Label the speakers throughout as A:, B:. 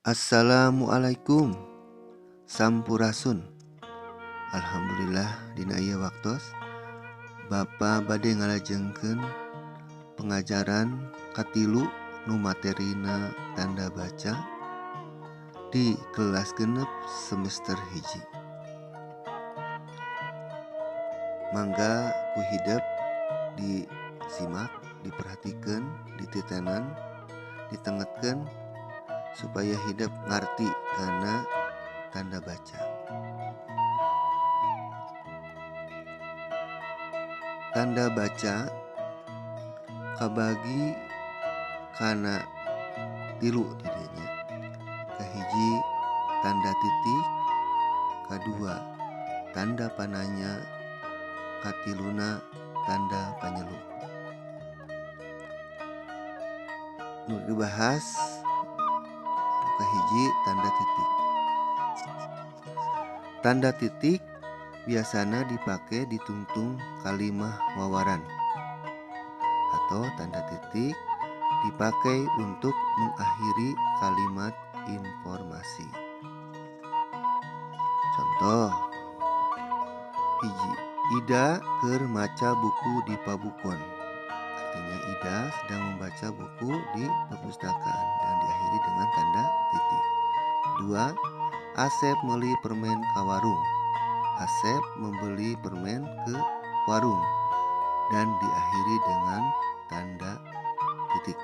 A: Assalamualaikum, sampurasun. Alhamdulillah dina ieu waktos Bapa bade ngalajengkeun pengajaran katilu nu materina tanda baca di kelas 6 semester 1. Mangga ku hidep disimak, diperhatikan, dititenan, ditengetkeun supaya hidep ngarti kana tanda baca. Tanda baca kabagi kana tilu didinya. Kahiji tanda titik, kadua tanda pananya, katiluna tanda panyeluk. Nu dibahas kahiji tanda titik. Tanda titik biasana dipakai ditungtung kalimah wawaran, atau tanda titik dipakai untuk mengakhiri kalimat informasi. Contoh hiji, Ida keur maca buku di pabukon. Artinya Ida sedang membaca buku di perpustakaan dan diakhiri dengan tanda titik. 2, Asep meuli permen ka warung. Asep membeli permen ke warung dan diakhiri dengan tanda titik.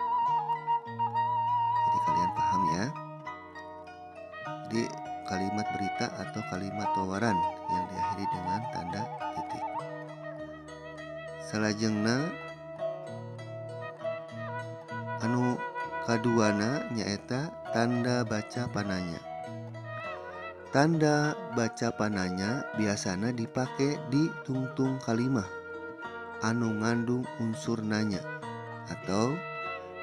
A: Jadi kalian paham ya. Jadi kalimat berita atau kalimat tawaran yang diakhiri dengan tanda titik. Salajengna anu kaduana nyaeta tanda baca pananya. Tanda baca pananya biasana dipake di tungtung kalimah anu ngandung unsur nanya, atau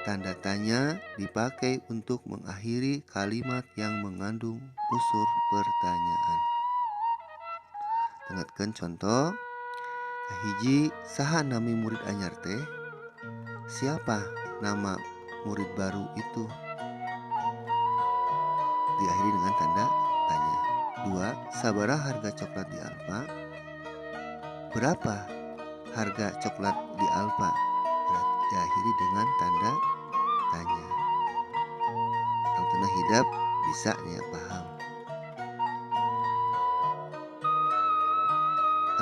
A: tanda tanya dipakai untuk mengakhiri kalimat yang mengandung unsur pertanyaan. Tengetkeun contoh kahiji, saha nami murid anyar teh? Siapa nama murid baru itu? Diakhiri dengan tanda tanya. 2, sabaraha harga coklat di Alfa? Berapa harga coklat di Alfa? Diakhiri dengan tanda tanya. Tangtuna hidap bisa nya paham.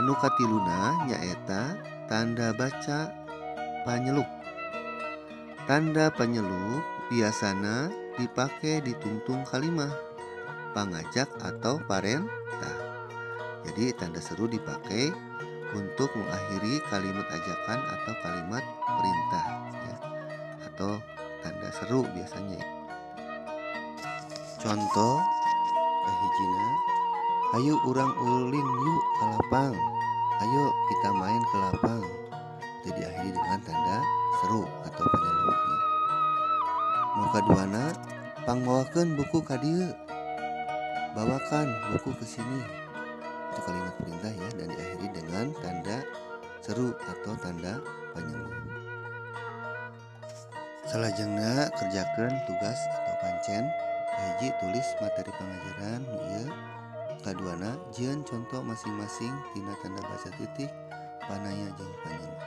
A: Anu katiluna nyaeta tanda baca panyeluk. Tanda penyeluk biasana dipakai di tungtung kalimah pangajak atau parentah. Jadi tanda seru dipakai untuk mengakhiri kalimat ajakan atau kalimat perintah ya, atau tanda seru biasanya. Contoh kahijina, ayo urang ulin yuk ke lapang. Ayo kita main ke lapang. Itu diakhiri dengan tanda seru atau penyeluk. Nu kaduana, pangmawakeun buku ka dieu. Bawakan buku ke sini. Itu kalimat perintah ya, dan diakhiri dengan tanda seru atau tanda penyeluk. Salajengna kerjakan tugas atau pancen. Kahiji, tulis materi pengajaran nu ieu. Kaduana, jieun contoh masing-masing tina tanda baca titik, pananya jeung panyeluk.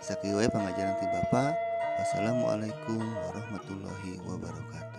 A: Sakieu we pangajaran ti Bapa. Wassalamualaikum warahmatullahi wabarakatuh.